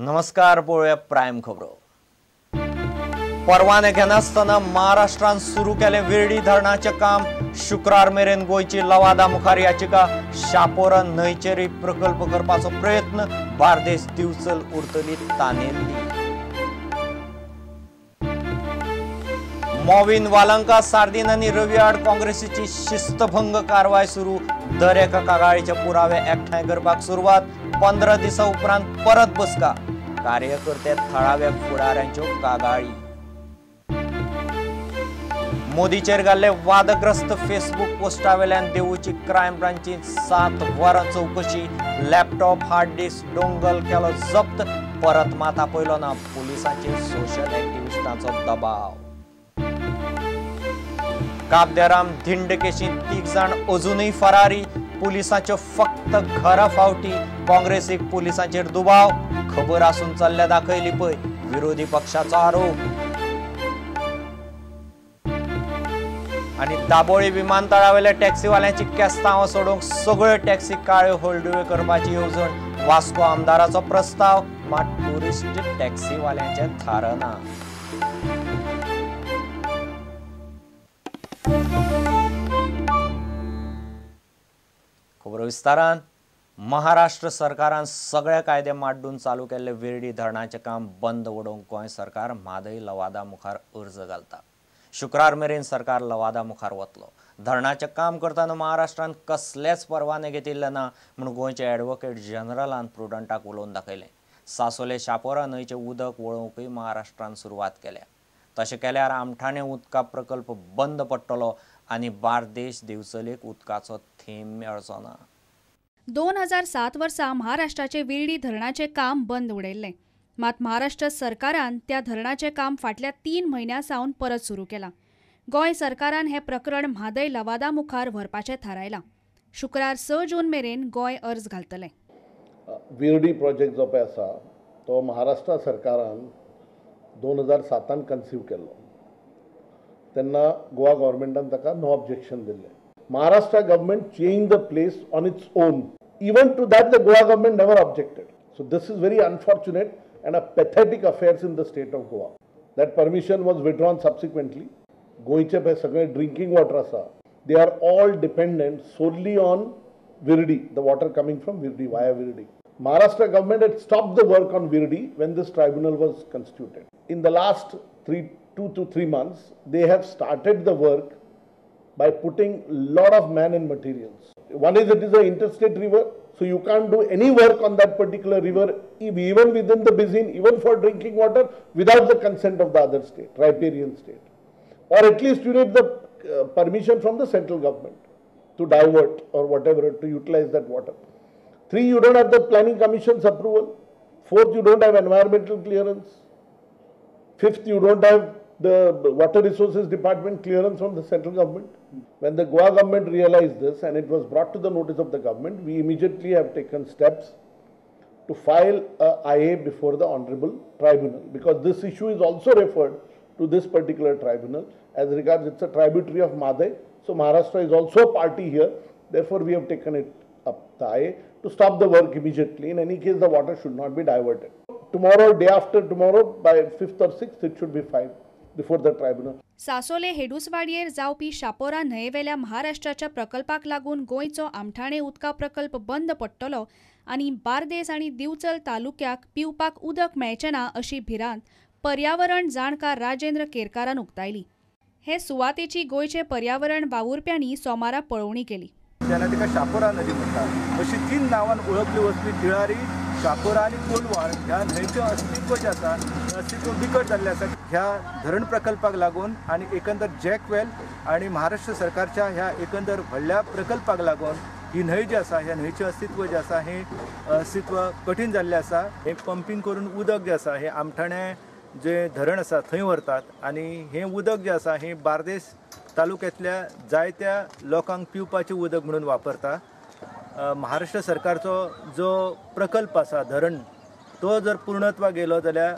नमस्कार, पळोवया प्रायम खबरो. परवाने घेनासतना महाराष्ट्रान सुरू केलें विर्डी धरणाचें काम. शुक्रार मेरेन गोंयची लवादा मुखार याचिका. शापोरा न्हंयचेर प्रकल्प करपाचो प्रयत्न. बार्देस दिवचल उरतली तानेल्ली. मॉविन वालंका, सार्दीन आनी रवी आड काँग्रेसीची शिस्तभंग कारवाय सुरू. दर एका कागाळीचे पुरावे एकठांय करपाक सुरवात. 15 दिसां उपरांत परत बसका. कार्यकर्ते थळाव्या फुडाऱ्यांच्यो कागाळी. मोदीचेर घाल्ले वादग्रस्त फेसबूक पोस्टावेल्यान देवूची क्रायम ब्रांचीन 7 वरां चवकशी. लॅपटॉप, हार्ड डिस्क, डोंगल केलो जप्त. परत मात आपयलो ना. पुलिसांचेर सोशल एक्टिविस्टांचो दबाव. काबदेराम धिंड केशींत 3 जाण अजूनय फरारी. पुलिसांच्यो फक्त घरा फावटी. काँग्रेसीक पुलिसांचेर दुबाव. खबर आसून चल्ल्या दाखयली पळय, विरोधी पक्षाचो आरोप. आनी दाबोळी विमानतळावेल्या टॅक्सीवाल्यांची केस्तांवां सोडोवंक सगळ्यो टॅक्सी काळ्यो हळडुव्यो करपाची येवजण. वास्को आमदाराचो प्रस्ताव मात ट्युरिस्ट टॅक्सीवाल्यांचें थारना. खबरो विस्तारान. महाराष्ट्र सरकारान सगळे कायदे माड्डून चालू केल्ले विर्डी धरणाचें काम बंद उडोवंक गोंय सरकार म्हादय लवादा मुखार अर्ज घालता. शुक्रार मेरेन सरकार लवादा मुखार वतलो. धरणाचें काम करतना महाराष्ट्रान कसलेच परवाने घेतिल्ले ना म्हूण गोंयचे ॲडव्होकेट जनरलान प्रुडंटाक उलोवन दाखयलें. सासोले शापोरा न्हंयचें उदक वळोवंकय महाराष्ट्रान सुरवात केल्या. तशें केल्यार आमठाणे उदका प्रकल्प बंद पडटलो आनी बार्देश दिवचलेक उदकाचो थेंब मेळचो ना. 2007 वर्सा महाराष्ट्राचे विर्डी धरणाचें काम बंद उडयल्लें. मात महाराष्ट्र सरकारान त्या धरणाचें काम फाटल्या 3 म्हयन्यां सावन परत सुरू केलां. गोंय सरकारान हें प्रकरण म्हादय लवादा मुखार व्हरपाचें थारायलां. शुक्रार 6 जून मेरेन गोंय अर्ज घालतलें. विर्डी प्रोजेक्ट जो पळय आसा तो महाराष्ट्र सरकारान 2007 कन्सीव केल्लो. तेन्ना गोवा गव्हर्मेंटान ताका नो ऑब्जेक्शन दिल्लें. Maharashtra government change the place on its own. Even to that the Goa government never objected. So this is very unfortunate and a pathetic affairs in the state of Goa. That permission was withdrawn subsequently. गोंयचे पळय सगळे drinking water आसा, they are all dependent solely on Virdi, the water coming from Virdi via Virdi. Maharashtra government had stopped the work on Virdi when this tribunal was constituted. In the last 2 to 3 months, they have started the work by putting lot of man and materials. One is, it is an interstate river, so you can't do any work on that particular river, even within the basin, even for drinking water, without the consent of the other state, riparian state. Or at least you need the permission from the central government to divert or whatever, to utilize that water. 3, you don't have the planning commission's approval. 4th, you don't have environmental clearance. 5th, you don't have the water resources department clearance from the central government. When the Goa government realized this and it was brought to the notice of the government, we immediately have taken steps to file a IA before the Honorable Tribunal, because this issue is also referred to this particular tribunal as regards it's a tributary of Mhadei. So Maharashtra is also a party here. Therefore, we have taken it up the IA to stop the work immediately. In any case, the water should not be diverted. Tomorrow, day after tomorrow, by 5th or 6th, it should be filed before the tribunal. सासोले हेडूसवाडयेर जावपी शापोरा न्हंयेवेल्या महाराष्ट्राच्या प्रकल्पाक लागून गोंयचो आमठाणे उदका प्रकल्प बंद पडटलो आनी बार्देस आनी दिवचल तालुक्याक पिवपाक उदक मेळचें ना अशी भिरांत पर्यावरण जाणकार राजेंद्र केरकारान उक्तायली. हे सुवातेची गोंयचे पर्यावरण वावुरप्यांनी सोमारा पळोवणी केली. तेन्ना तिका शापोरा नदी म्हणटात. अशी 3 नांवान वळखली वचपी तिळारी, शापोरा आनी कोलवाळ ह्या न्हंयचें अस्तित्व जें आसा हें अस्तित्व बिकट जाल्लें आसा. ह्या धरण प्रकल्पाक लागून आनी एकंदर जॅकवेल आनी महाराष्ट्र सरकारच्या ह्या एकंदर व्हडल्या प्रकल्पाक लागून ही न्हंय जी आसा ह्या न्हंयचें अस्तित्व जें आसा हें अस्तित्व कठीण जाल्लें आसा. हें पंपींग करून उदक जें आसा हें आमठाणे जें धरण आसा थंय व्हरतात आनी हें उदक जें आसा हें बार्देस तालुक्यांतल्या जायत्या लोकांक पिवपाचें उदक म्हणून वापरता. महाराष्ट्र सरकारचो जो प्रकल्प आसा धरण तो जर पूर्णत्वाक गेलो जाल्यार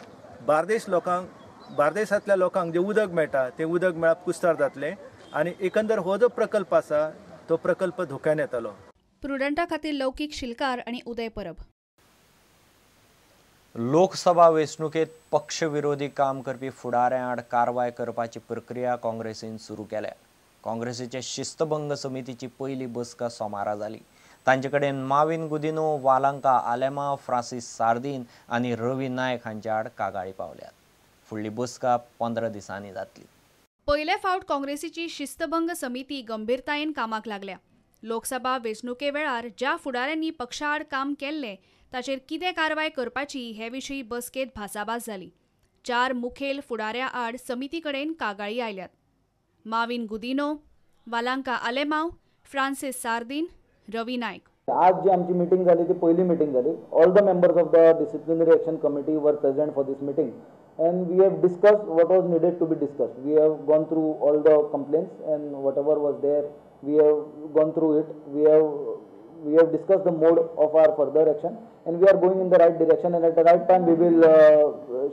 बार्देसांतल्या लोकांक जें उदक मेळटा तें उदक मेळप कुस्तार जातलें आनी एकंदर हो जो प्रकल्प आसा तो प्रकल्प धोक्यान येतलो. प्रुडंटा खातीर लौकीक शिलकार आनी उदय परब. लोकसभा वेंचणुकेंत पक्षविरोधी काम करपी फुडाऱ्यां आड कारवाय करपाची प्रक्रिया काँग्रेसीन सुरू केल्या. काँग्रेसीचे शिस्तभंग समितीची पयली बसका सोमारा जाली. तांचे कडेन माविन गुदिनो, वालांका आलेमांव, फ्रांसीस सार्दीन आनी रवी नायक हांचे आड कागाळी पावल्यात. फुडली बसका 15 दिसांनी जातली. पयले फावट काँग्रेसीची शिस्तभंग समिती गंभीरतायेन कामाक लागल्या. लोकसभा वेंचणुके वेळार ज्या फुडाऱ्यांनी पक्षा आड काम केल्लें ताचेर कितें कारवाय करपाची हे विशीं बसकेंत भासाभास जाली. 4 मुखेल फुडाऱ्यां आड समिती कडेन कागाळी आयल्यात. माविन गुदिनो, वालांका आलेमांव, फ्रांसीस सार्दीन, रवी नायक. आज जी आमची मिटींग जाली ती पयली मिटींग जाली. All the members of the disciplinary action committee were present for this meeting and we have discussed what was needed to be discussed. We have gone through all the complaints and whatever was there, we have gone through it. We have discussed the mode of our further action and we are going in the right direction, and at the right time we will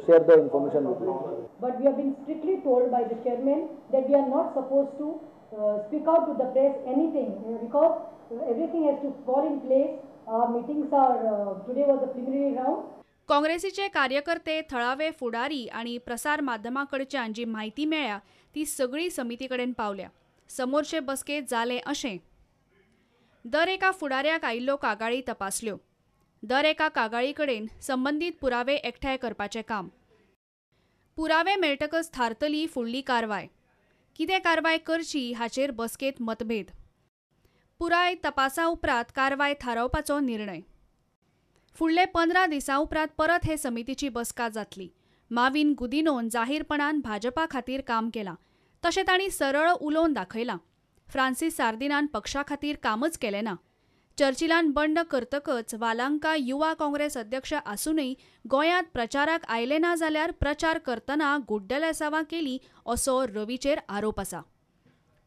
share the information with you. But we have been strictly told by the chairman that we are not supposed to speak out to the press anything, because everything has to fall in place. Our meetings are, today was the preliminary round. काँग्रेसीचे कार्यकर्ते, थळावे फुडारी आनी प्रसार माध्यमां कडच्यान जी म्हायती मेळ्ळ्या ती सगळी समिती कडेन पावल्या. समोरचे बसकेंत जालें अशें, दर एका फुडाऱ्याक आयिल्ल्यो कागाळी तपासल्यो. दर एका कागाळी कडेन संबंदीत पुरावे एकठांय करपाचें काम. पुरावे मेळटकच थारतली फुडली कारवाय. कितें कारवाय करची हाचेर बसकेंत मतभेद. पुराय तपासा उपरांत कारवाय थारावपाचो निर्णय. फुडले 15 दिसां उपरांत परत हे समितीची बसका जातली. माविन गुदिनोन जाहीरपणान भाजपा खातीर काम केलां, तशें तांणी सरळ उलोवन दाखयलां. फ्रांसीस सार्दिनान पक्षा खातीर कामच केलें ना. चर्चिलान बंड करतकच वालांका युवा काँग्रेस अध्यक्ष आसूनय गोंयांत प्रचाराक आयले ना जाल्यार प्रचार करतना गुड्डलेसांवां केली असो रवीचेर आरोप आसा.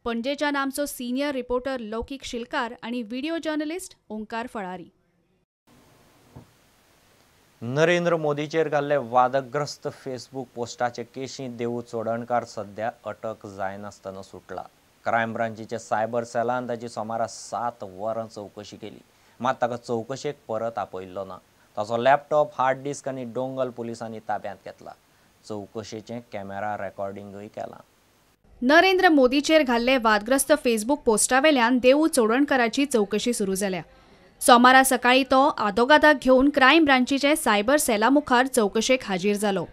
पणजेच्यान आमचो सिनियर रिपोर्टर लौकीक शिलकार आनी व्हिडिओ जर्नलिस्ट ओंकार फळारी. नरेंद्र मोदीचेर घाल्ले वादग्रस्त फेसबूक पोस्टाचे केशींत देवू चोडणकार सध्या अटक जायनासतना सुटला. क्रायम ब्रांचीच्या सायबर सेलान ताची सोमारा 7 वरां चवकशी केली, मात ताका चवकशेक परत आपयल्लो ना. ताचो लॅपटॉप, हार्ड डिस्क आनी डोंगल पुलिसांनी ताब्यांत घेतला. चवकशेचें कॅमेरा रेकॉर्डिंगूय केलां. नरेंद्र मोदीचेर घाल्ले वादग्रस्त फेसबूक पोस्टावेल्यान देवू चोडणकाराची चवकशी सुरू जाल्या. सोमारा सकाळी तो आदोगादाक घेवन क्रायम ब्रांचीचे सायबर सेला मुखार चवकशेक हाजीर जालो.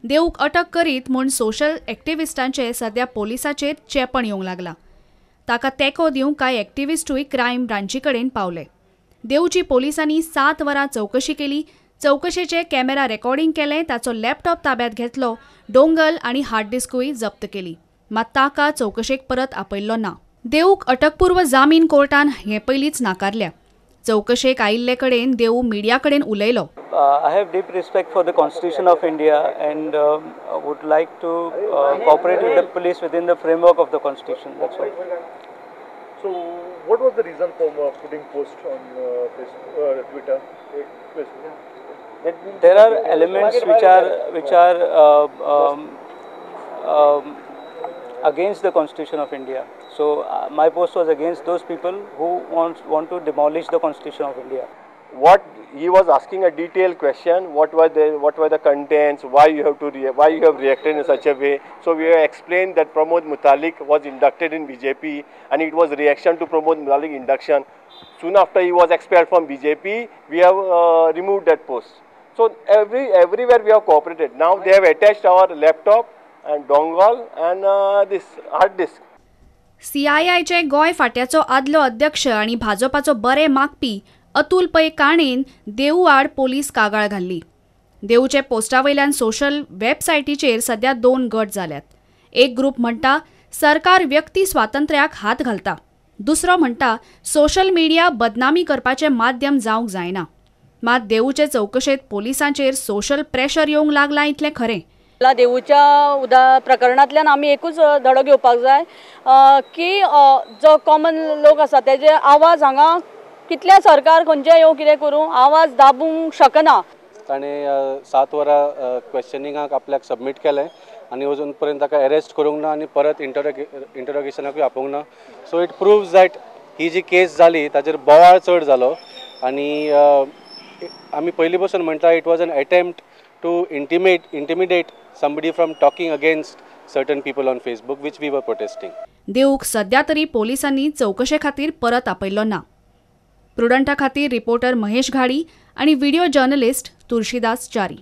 देवूक अटक करीत म्हूण सोशल एक्टिविस्टांचे सध्या पोलिसाचेर चेपण येवंक लागला. ताका तेंको दिवंक कांय एक्टिविस्टूय क्रायम ब्रांची कडेन पावले. देवची पोलिसांनी 7 वरां चवकशी केली. चवकशेचे कॅमेरा रेकॉर्डिंग केलें, ताचो लॅपटॉप ताब्यांत घेतलो, डोंगल आनी हार्ड डिस्कूय जप्त केली, मात ताका चवकशेक परत आपयल्लो ना. देवूक अटकपूर्व जामीन कोर्टान हे पयलींच नाकारल्या. चवकशेक आयिल्ले कडेन देवू मिडिया कडेन उलयलो. I have deep respect for the Constitution of India and would like to cooperate with the police within the framework of the Constitution. That's all. So, what was the reason for putting post on Facebook, Twitter, Facebook? There are elements which are against the Constitution of India. So my post was against those people who want to demolish the Constitution of India. What he was asking a detailed question, what were the contents, why you have reacted in such a way. So we have explained that Pramod Mutalik was inducted in BJP and it was reaction to Pramod Mutalik induction. Soon after he was expelled from BJP, we have removed that post. So everywhere we have cooperated. Now they have attached our laptop and dongle and this hard disk. CII Goa फाट्याचो आदलो अध्यक्ष आनी भाजपाचो बरे मागपी अतुल पै काणेन देवू आड police कागाळ घाल्ली. देवूचे पोस्टावयल्यान social वेबसायटीचेर सध्या 2 गट जाल्यात. एक ग्रुप म्हणटा सरकार व्यक्ती स्वातंत्र्याक हात घालता, दुसरो म्हणटा सोशल मिडिया बदनामी करपाचें माध्यम जावंक जायना. मात देवूचे चवकशेंत पोलिसांचेर सोशल प्रेशर येवंक लागलां इतलें खरें. देवूच्या प्रकरणांतल्यान आमी एकूच धडो घेवपाक जाय की जो कॉमन लोक आसा तेजे आवाज हांगा कितल्या सरकार खंयचें येवं कितें करूं आवाज दाबूंक शकना. ताणें 7 वरां क्वेश्चनिंगाक आपल्याक सबमीट केलें आनी अजून पर्यंत ताका अरेस्ट करूंक ना आनी परत इंटरोगेशनाकूय आपोवंक ना. So it proves that he ji case जाली ताचेर बोवाळ चड जालो आनी आमी पयलीं पसून म्हणटा, it was an attempt to intimidate somebody from talking against certain people on Facebook, which we were protesting. देऊक सध्या तरी पोलिसांनी चवकशे खातीर परत आपयल्लो ना. प्रुडंटा खातीर रिपोर्टर महेश घाडी आणि व्हिडिओ जर्नलिस्ट तुळशीदास च्यारी.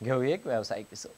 घेऊया एक व्यावसायिक विसव.